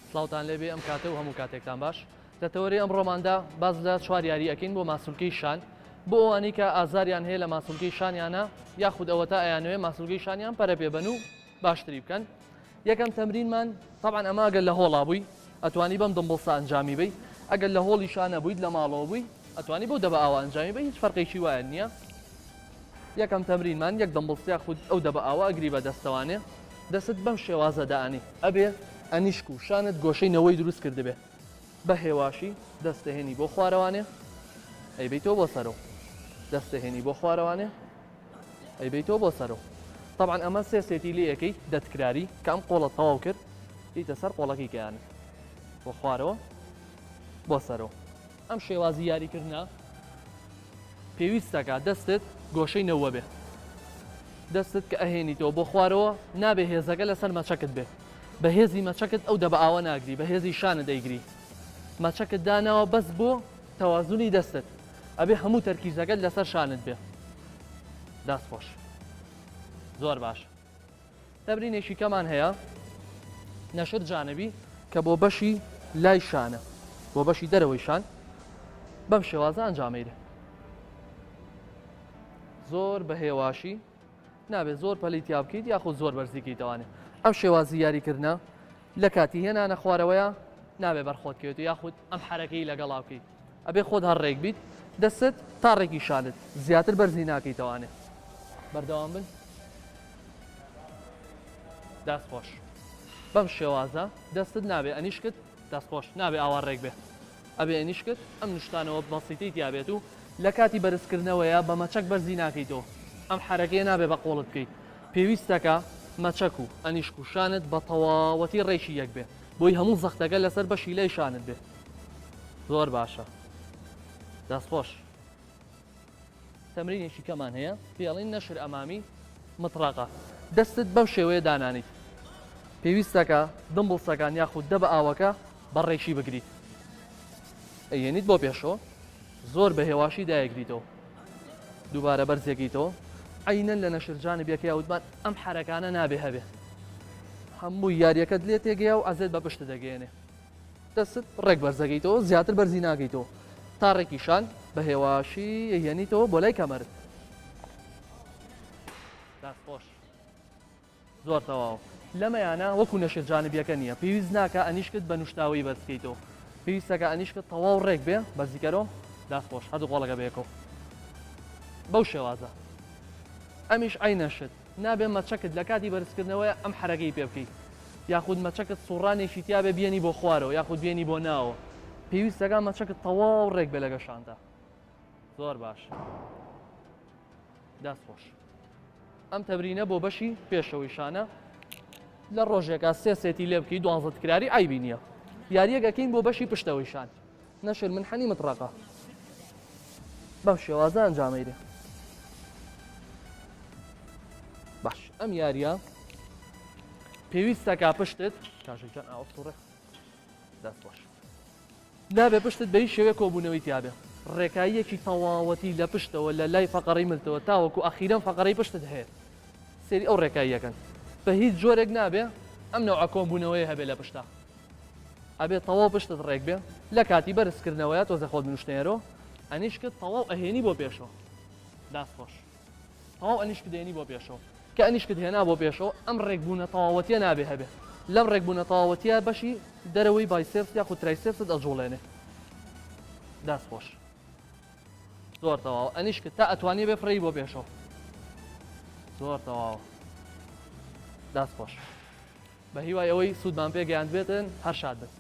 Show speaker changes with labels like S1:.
S1: سڵاوتان لێبێ ئەم کاتە و هەموو کاتێکتان باش لە تەوەرەی ئەمڕۆماندا باس لە چوار یاری ئەکەین بۆ ماسولکەی شان بۆ ئەوانەی کە ئازاریان هەیە لە ماسولکەی شانیانە یاخود ئەوەتا ئەیانەوێ ماسولکەی شانیان پەرە پێ بەن و باشتری بکەن یەکەم تەمرینمان تەبعەن ئەمە ئەگەر لە هۆڵا بووی ئەتوانی بەم dumbbells ە ئەنجامی بەی ئەگەر لە هۆڵیشا نەبوویت لە ماڵەوە بووی ئەتوانی بەو دەبە ئاوە ئەنجامی بەی هیچ فەرقێکی وایە نییە یەکەم تەمرینمان یەک dumbbells یاخود ئەو دەبە ئاوە ئەگری بە دەستەوانێ دەستت بەم شێوازە دائەنێی ئەبێ ئەنیشک و شانت گۆشەی نەوەی دروست کردبێ بە هێواشی دەست دەهێنی بۆ خوارەوانێ ئەیبەیتەوە بۆ سەرەوە دەست دەهێنی بۆ خوارەوانێ ئەیبەیتەوە بۆ سەرەوە تەبعەن ئەمە سێ set ی لێ ئەکەی دەتکراری کە ئەم قۆڵە تەواو کرد دیتە سەر قۆڵەکەی کەیانت بۆ خوارەوە بۆ سەرەوە ئەم شێوازی یاریکردە پێویستەکە دەستت گۆشەی نەوە بێ دەستت کە ئەهێنیتەوە بۆ خوارەوە نابێ هێزەکە لەسەر مەچەکت بێ بە هێزی مەچەکت ئەو دەبە ئاوە ناگری بە هێزی شانت دەیگری مەچەکت داناوە بەس بۆ تەوازنی دەستت ئەبێ هەموو تەرکیزەکەت لەسەر شانت بێ دەست خۆش زۆر باش تەمرینێکی کەمان هەیە نەشر جانبی کە بۆ بەشی لای شانە بۆ بەشی دەرەوەی شان بەم شێوازە ئەنجامەیرێ زۆر بە هێواشی نابێت زۆر پەلی تیا بکەیت یاخود زۆر بەرزیکەیتەوانێ ئەم شێوازی یاریکردە لە کاتی هێنانە خوارەوەیە نابێ بەرخۆت کەوێت و یاخود ئەم حەرەکەی لەگەڵا بکەیت ئەبێ خۆت هەر ڕێک بیت دەستت تا ڕێکی شانت زیاتر بەرزی ناکەیتەوانێ بەردەوام بن دەست خۆش بەم شێوازە دەستت نابێ ئەنیشکت دەست خۆش نابێ ئاوا ڕێک بێ ئەبێ ئەنیشکت ئەم نوشتانەوە بەسیتەی تیابێت و لە کاتی بەرزکردنەوەیە بە مەچەک بەرزی ناکەیتەوە ئەم حەرەکەیە نابێ بە قۆڵت بکەیت پێویستەکە مەچەک و ئەنیشک و شانت بە تەواوەتی ڕێکی یەک بێ بۆی هەموو زەختەکە لەسەر بەشی لای شانت بێ زۆر باشە دەست خۆش تەمرینێکی کەمان هەیە پێڵین نەشر ئەمامی متڕەقە دەستت بەم شێوەیە دانانیت پێویستەکە dumbbells ەکان یاخود دە بە ئاوەکە بە ڕێکی بگریت ئەیێنیت بۆ پێشەوە زۆر بە هێواشی دایەگریتەوە دووبارە بەرزێکیتەوە عینەن لە نەشر جانبیەکەی وتمان ئەم حرەکانە نابێ هەبێ هەموو یاریەکەت لێ تێگەیا و ئەزێت بە پشت دەگەێنێ دەستت ڕێک بەرزەکەیتەوە زیاتر بەرزی ناکەیتەوە تا ڕێکی شان بە هێواشی یەهێنیتەوە بۆ لای کەمەرت. دەست خۆش زۆر تەواو لەمەیانە وەکو نەشێت جانبیەکە نییە پێویست ناکە ئەنیشکت بە نوشتاوی بەرزکەیتەوە پێویستەکە ئەنیشکت تەواو ڕێک بێ بەرزیکەرۆ دەست خۆش هەردوو قۆڵەکە بەیەکەوە بەو شێوازە ئەمیش عەینەن شت نابێ مەچەکت لە کاتی بەرزکردنەوەی ئەم حەرەکەی پێ بکەی یاخود مەچەکت سوڕانێکی تیابێ بیێنی بۆ خوارەوە یاخود بیێنی بۆ ناوە پێویستەکە مەچەکت تەواو ڕێک بێ لەگە شانتا زۆر باش دەست خۆش ئەم تەمرینە بۆ بەشی پێشەوەی شانە لە ڕۆژێکا سێ set ی لێ بکەی دوانزە تکراری عیبی نییە یاریەک ئەکەین بۆ بەشی پشتەوەی شان نەشر منحنی مطرقە بەم شێوازە ئەنجامەیرێ باش ئەم یاریە پێویستەکە پشتت کاژێکیان ئاوە سوڕێ دەست خۆش نابێ پشتت بە هیچ شێوەیەک کۆبوونەوەی تیابێ ڕێکاییەکی تەواوەتی لە پشتەوە لە لای فەقەڕەی ملتەوە تاوەکو ئەخیرەن فەقەرەی پشتت هەیە سەیری ئەو ڕێکاییەکەن بە هیچ جۆرێک نابێ ئەم نەوعە کۆبوونەوەیە هەبێ لە پشتا ئەبێ تەواو پشتت ڕێک بێ لە کاتی بەرزکردنەوەیە تۆزێ خۆت بنوشتێنەرەوە ئەنیشکت تەواو ئەهێنی بۆ پێشەوە داست خۆش تەواو ئەنیشکت دێنی بۆ پێشەوە کە ئەنیشکت هێنا بۆ پێشەوە ئەم ڕێکبوونە تەواوەتیە نابێ هەبێ لەم ڕێکبوونە تەواوەتیە بەشی دەرەوەی biceps یاخود triceps ت ئەجوڵێنێ دەست خۆش زۆر تەواو ئەنیشکت تا ئەتوانی بێ فڕێی بۆ پێشەوە زۆر تەواو دەست خۆش بە هیوای ئەوەی سوودمان پێ گەیاندبێتن هەر شاد بن.